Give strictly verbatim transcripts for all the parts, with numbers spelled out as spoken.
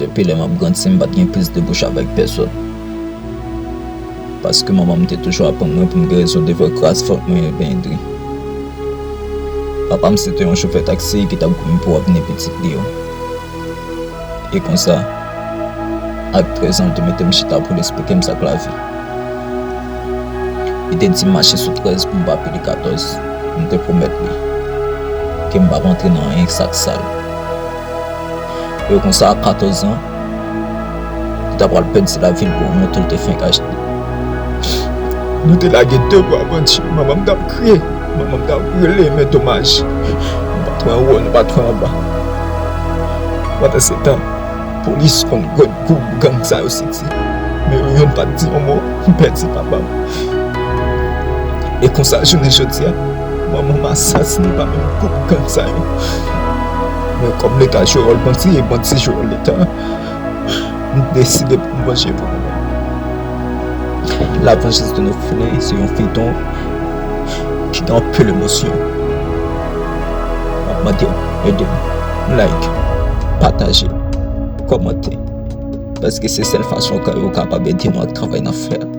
Depi lè m ap grandi, m pa t gen plis de bouch avèk pèsòn. Paske manman m te toujou aprann mwen pou m gen rezon devwa kras, fòk mwen benyen dri. Papa m se te yon chofè taksi ki t ap goumen pou avni pitit li yo. E konsa, ak trèz an, l te mete m chita pou l esplike m sa k lavi. Li te di m mache sou trèz pou m pa pile katòz. M te pwomèt li ke m p ap antre nan anyen sa k sal. E konsa, a katòz an, li ta pral pèdi lavi l pou yon moto l te fenk achte. Nou te lage de bwa bandi, manman m t ap kriye, manman m t ap rele, men domaj, nou pa t wè anwo, nou pa t wè anba. Pandan se tan, polis konn grenn gwoup gang sa yo siti, men yo youn pa t di yon mo, m pèdi papa m. E konsa, jounen jodi a, manman m asasinen pa menm gwoup gang sa yo. Men kòm Leta jwe wòl bandi e bandi jwe wòl Leta, m deside pou m vanje pou mwen menm. La vengeance de nos félins se yon feyton ki gen anpil emosyon. M ap mande w ede m, like, pataje, kòmante, paske se sèl fason ke yo kapab ede nou ak travay n ap fè a.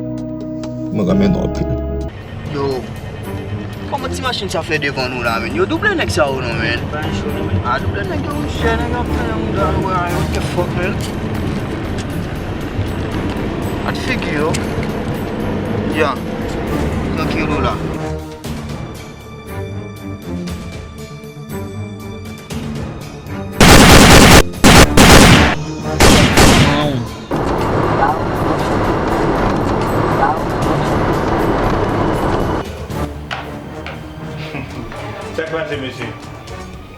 Mwen renmen nou anpil. Yo, kòman ti machin sa fè devan nou la, menn? Yo, double nèg sa yo non, menn. A, double nèg yo, monchè, nèg yo ap fè yon dan, wè, what the fuck, menn? Gad figi yo. Ya. Trankil ou la. Sa k pase, mesye?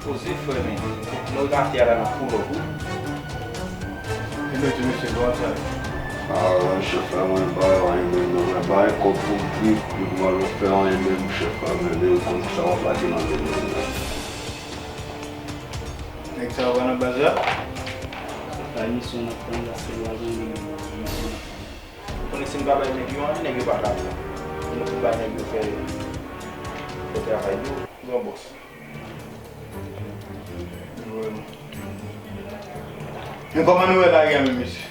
Poze frè men. Nou gate a la nan pull up wi. Ebyen ti mesye, kòman sa ye? Ah, chèf la, mwen pa wè anyen menm non, mwen bay kòb pou grip, pou mwen fè anyen menm, chèf la, men men konn sa w ap lage nan men mwen la. Nèg sa yo pa nan baz la? Sa misyon n ap tann la, se lwa goumen misyon. Ou konnen si n pa bay nèg yo anyen, nèg yo pa ka fè. Fò nou tou bay nèg yo fè, fè travay yo, gran bòs. Men kòman nou wè lari a menm, mesye?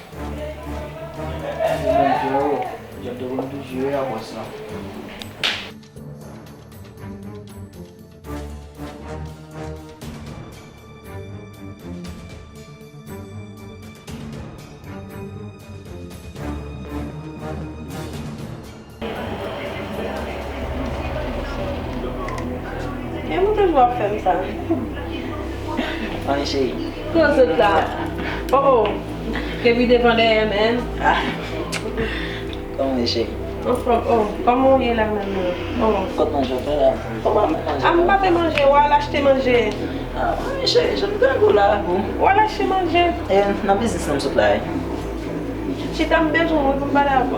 Bon, freo, jan te konn toujou ye a bòs lan. E nou toujou ap fè m sa. Ann cheri. Kote w sot la? O o. Kepi devan dèyè menm. Kòman w ye cheri? Anfòm, o. Kòman w ye la menm nan? O. Kot manje w fè la? Kòman? A, m pa fè manje, w al achte manje. A, wi, cheri, jan m grangou la. W al achte manje. E, nan biznis nan m sot la, wi. Chita, m bezwen w wi pou m pale avè w.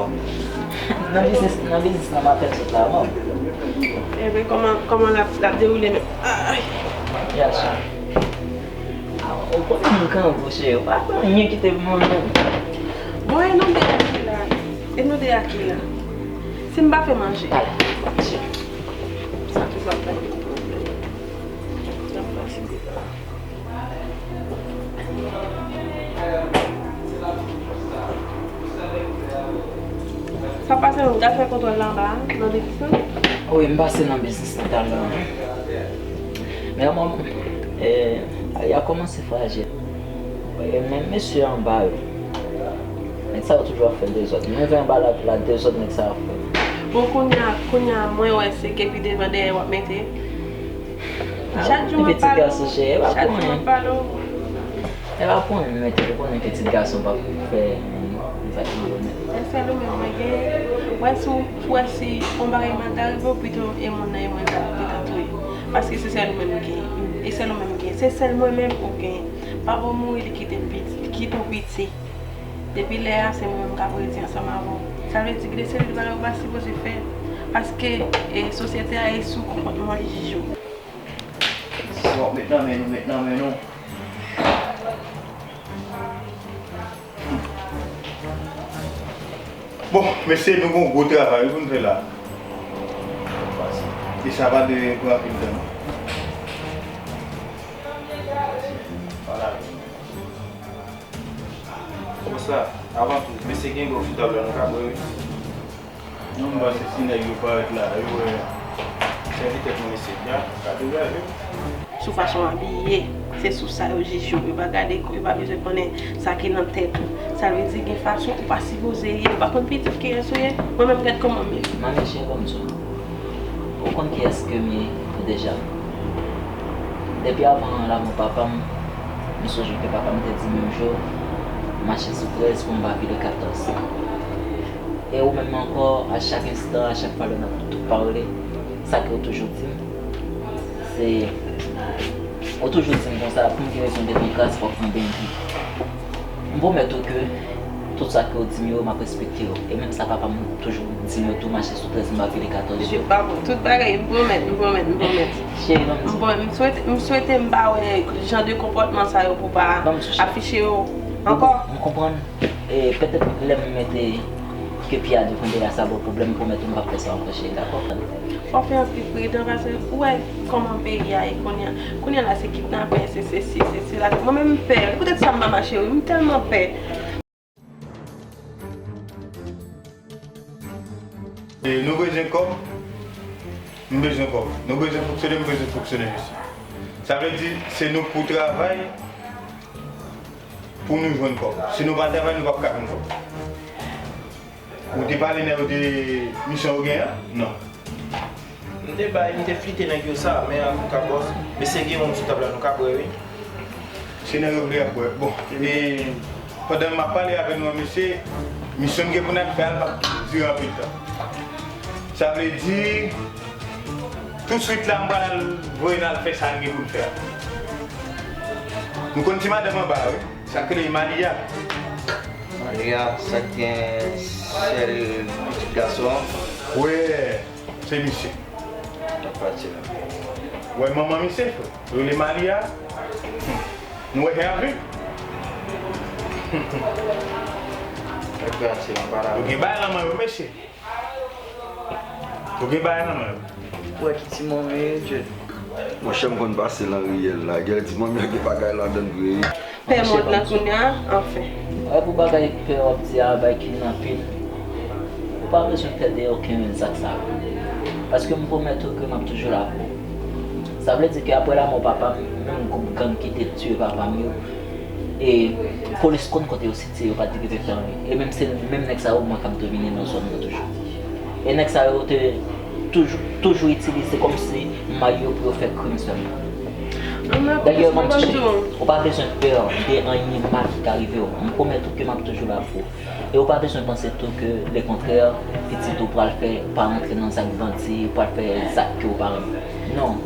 Nan biznis, nan biznis nan m apèn sot la, wi. Ebyen, kòman, kòman l ap, l ap dewoule menm? Ay. Yes, sir. A, ou konnen m grangou, cheri. Ou pa konn anyen ki te pou mwen menm. Bon, e nou de a ki la? E nou de a ki la? Si m pa fè manje. Talè. Sa toujou ap bay pwoblèm. N ap pase devan. Sa pase menm, gad fè kontwòl la anba a, nan depi sa. Wi, m pase nan biznis lan talè. Men manman, eh, lari a kòmanse frajil. E menm mesye anba yo. Nèg sa yo toujou ap fè dezòd. Mwen vin anba la, la dezòd nèg sa yo ap fè. Bon, kounye a, kounye a, mwen wè se kepi devan dèyè w ap mete. A, chak jou mwen pale w, chak jou mwen pale w. E pa pou mwen mete, ou konnen pitit gason p ap fè zak malonèt. E sèl ou menm mwen gen. Wè si w, wè si yon bagay mal ta rive w, pito e moun nan e mwen ta, te ka touye. Paske se sèl ou menm m gen. E sèl ou menm m gen. Se sèl mwen menm ou gen. Papa w mouri, li kite m piti, li kite w piti. Depi lè a, se mwen menm k ap rete ansanm avè w. Sa vle di, gen de seri de bagay ou pa sipoze fè. Paske, e, sosyete a e sou konpòtman li jije w. Bon, mesye, nou gen yon gwo travay wi pou n fè la. E sa pa dwe pran anpil tan non. Pale avè m. Sa, avan tou, mesye gen gòv sou tab la, nou ka bwè, wi. Non, m panse si nèg yo parèt la, yo wè sèvitè pou mesye a, ka degaje w. Sou fason w abiye, se sou sa yo jije w. Yo pa gade kò, yo pa bezwen konnen sa ki nan tèt ou. Sa vle di gen fason ou pa sipoze ye. Ou pa konn pitit kiyès ou ye. Mwen menm, gad kòman m ye. Manmi, cheri, ban m di w. Ou konn kiyès ke m ye deja. Depi avan lanmò papa m, m sonje ke papa m te di m yon jou, mache sou trèz pou m pa vire katòz. E ou menm ankò, a chak enstan, a chak fwa lè n ap tou pale, sa ke w toujou di m, se, ou toujou di m konsa, pou m gen rezon de pran kras, fòk mwen benyen. M pwomèt ou ke tout sa ke w di m yo, m ap respekte yo. E menm sa papa m toujou di m yo tou, mache sou trèz, m pa vire katòz yo. Mesye, pa bon. Tout bagay, m pwomèt, m pwomèt, m pwomèt. Cheri, ban m di. M pwomèt, m swete, m swete m pa wè jan de konpòtman sa yo pou pa afiche yo ankò. M konprann. E petèt lè m mete ke pye a devan dèyè a sa ba w pwoblèm, m pwomèt ou m p ap fè sa ankò, cheri, dakò? Fò w fè anpil pridan, paske ou wè kòman peyi a ye kounye a. Kounye a la, se kidnapè, se sesi, se sela. Mwen menm, m pè. Poutèt sa, m pa mache, wi. M tèlman pè. E nou bezwen kòb, m bezwen kòb. Nou bezwen fonksyone, m bezwen fonksyone, mesye. Sa vle di, se nou k pou travay pou nou jwenn kòb. Si nou pa travay, nou p ap ka jwenn kòb. Ou te pale nèg yo de misyon yo gen an? Non. M te bay, m te flite nèg yo sa, men avoka bòs, mesye gen yon sou tab la, nou ka bwè, wi. Se nèg yo vle ap bwè. Bon, e pandan m ap pale avè nou an, mesye, misyon m gen pou n al fè a, l p ap dire anpil tan. Sa vle di, touswit la, m pral voye n al fè sa n gen pou n fè a. Nou konn ti madanm anba a, wi. Sa k rele Malia. Malia, sa k gen sèl pitit gason an? Wi, se misye. L ap pati la. Wè manman misye, frè. Rele Malia. Hmm. Nou wè Hervé. L ap pati la, pa la. Yo gen bagay nan men yo, mesye. Ou gen bagay nan men w. Ou wè ki ti manmi, Jed? Monchè, m konn pase nan riyèl la. Gèl ti manmi an gen bagay ladann vre wi. Pè mòd lan kounye a, anfen. Wè pou bagay pè w ap di a, bay kidnapin. Ou pa bezwen pè de okenn zak sa yo. Paske m pwomèt ou ke m ap toujou la pou ou. Sa vle di ke apre lanmò papa m, menm gwoup gang ki te tiye papa m yo, e polis konn kote yo sitiye, yo pa t rive fè anyen. E menm se menm nèg sa yo mwen k ap domine nan zòn nan toujou. E nèg sa yo te toujou, toujou itilize kòmsi may yo pou yo fè krim sèlman. Dayè, m ap di, ou pa bezwen pè de anyen mal ki ka rive w. M pwomèt ou ke m ap toujou la pou ou. E ou pa bezwen panse tou ke lekontrè, pitit ou pral fè, pral rantre nan zak bandi, pral fè zak ke ou pa renmen. Non.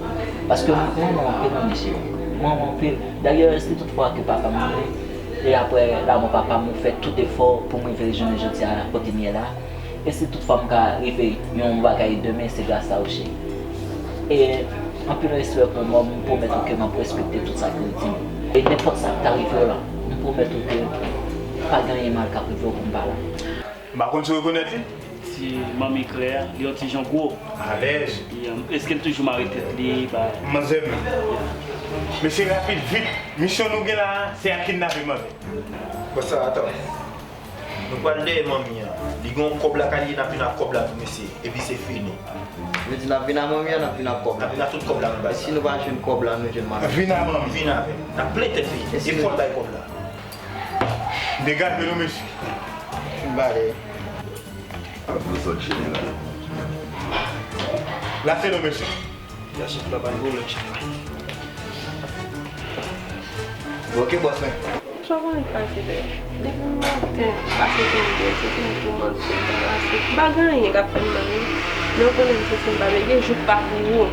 Paske m renmen w anpil, wi, cheri. M renmen w anpil. Dayè, si toutfwa ke papa m mouri, e apre lanmò papa m, ou fè tout efò pou m rive jounen jodi a kote m ye la. E si toutfwa m ka rive yon bagay demen, se gras a ou, cheri. E anpil respè pou ou, m pwomèt ou ke m ap respekte tout sa ke ou di m. E nenpòt sa k ta rive w la, m pwomèt ou ke pa gen anyen mal k ap rive w pou m pa la. M pa konn si w rekonèt li. Ti manmi Claire, li yon ti jan gwo. Alèz. Èske l toujou mare tèt li? Manzè m. Mesye, rapid, vit. Misyon nou gen la a, se al kidnape manzè. Bòs la, atan. Nou pral dèyè manmi an. Li gen yon kòb lakay li, n ap vin ak kòb la tou, mesye. Epi se fini. Vle di n ap vin ak manmi an, n ap vin ak kòb la. N ap vin ak tout kòb la, nou bay sa. E si nou pa jwenn kòb la, nou jwenn manmi an. Vin ak manmi. Vin avè l. N ap plen tèt li. E fò l bay kòb la. Degaje nou, mesye. Vin bale. Ap dezòd jeneral. Lase nou, mesye. Lase tout la, pa gen pwoblèm, jeneral. Oke, bòs mwen. Sa w konnen k pase, dayè? Depi maten, m pase tande, se te m tou manti, m pa pase. M pa gen anyen k ap fè m mal, non. Men w konnen m santi m pa byen. Gen jou k pa pou ou,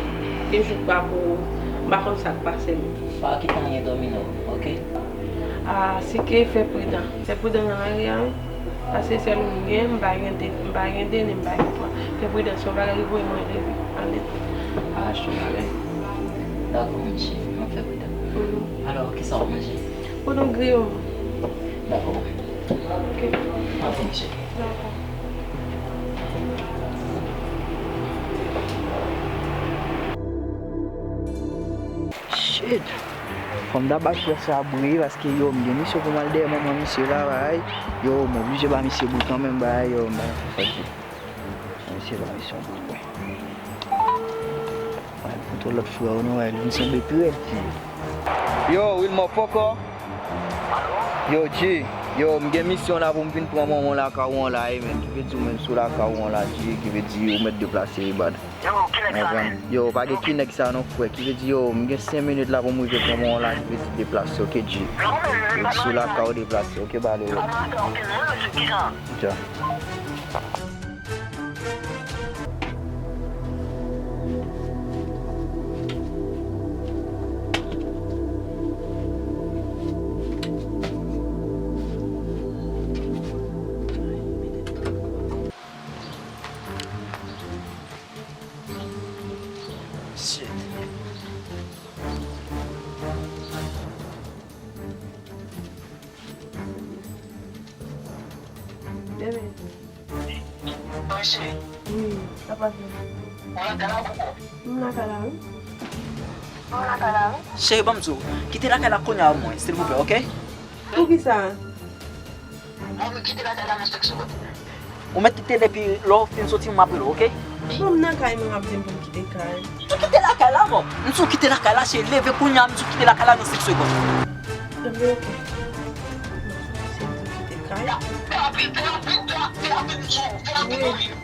gen jou k pa pou ou. M pa konn sa k pase m. Pa kite anyen domine w, oke? A, si ke fè pridan. Fè pridan nan lari a, wi. Paske sèl ou m gen, m pa gen de, m pa gen de, ni m pa gen twa. Fè pridan, si yon bagay rive w, mwen leve. Ale, al achte yon bagay. Dakò, monchè, m ap fè pridan. Mhm. Alò, kisa w ap manje? Poudou griyo. Dakò. Ok. Anfen, cheri. Dakò. Shit. Fò m ta ba frè sa bri, paske yo, m gen misyon pou m al dèyè manman misye la, bagay. Yo, m oblije ba misye bri kanmenm, bagay, yo, m pa nan fè fòt bri. Misye ba misye yon bri, bri. Bagay, m kontre lòt frè ou non, bagay, li vin sanble pi rèd, G. Yo, Wilmore poko. Yo, G, yo, m gen misyon la pou m vin pran manman w lakay ou an la, e, men, ki vle di w menm sou lakay ou an la, G, ki vle di ou mèt deplase, e, bad. Yo, ki nèg sa, men? Yo, pa gen ki nèg sa non, frè. Ki vle di, yo, m gen senk minit la pou m rive pran mwen la, ki vle di deplase, oke, G? Yo, sou lakay ou deplase, oke, bale, yo. Dja. Shit. Bebe. Wi, sa pase. M lakay la, wi. Cheri, ban m di w, kite lakay la kounye a mwen, silvouplè, oke? Poukisa? Ou mèt kite depi lè w fin soti, m ap rele w, oke? Bon, m nan kay mwen, w ap di m pou m kite kay. M di w kite lakay la, mò. M di w kite lakay la, cheri, leve kounye a, m di w kite lakay la nan senk segonn. Ebyen, oke. Si m di w kite kay. Fè rapid, fè rapid, fè rapid, fè rapid, m di w, fè rapid, wi.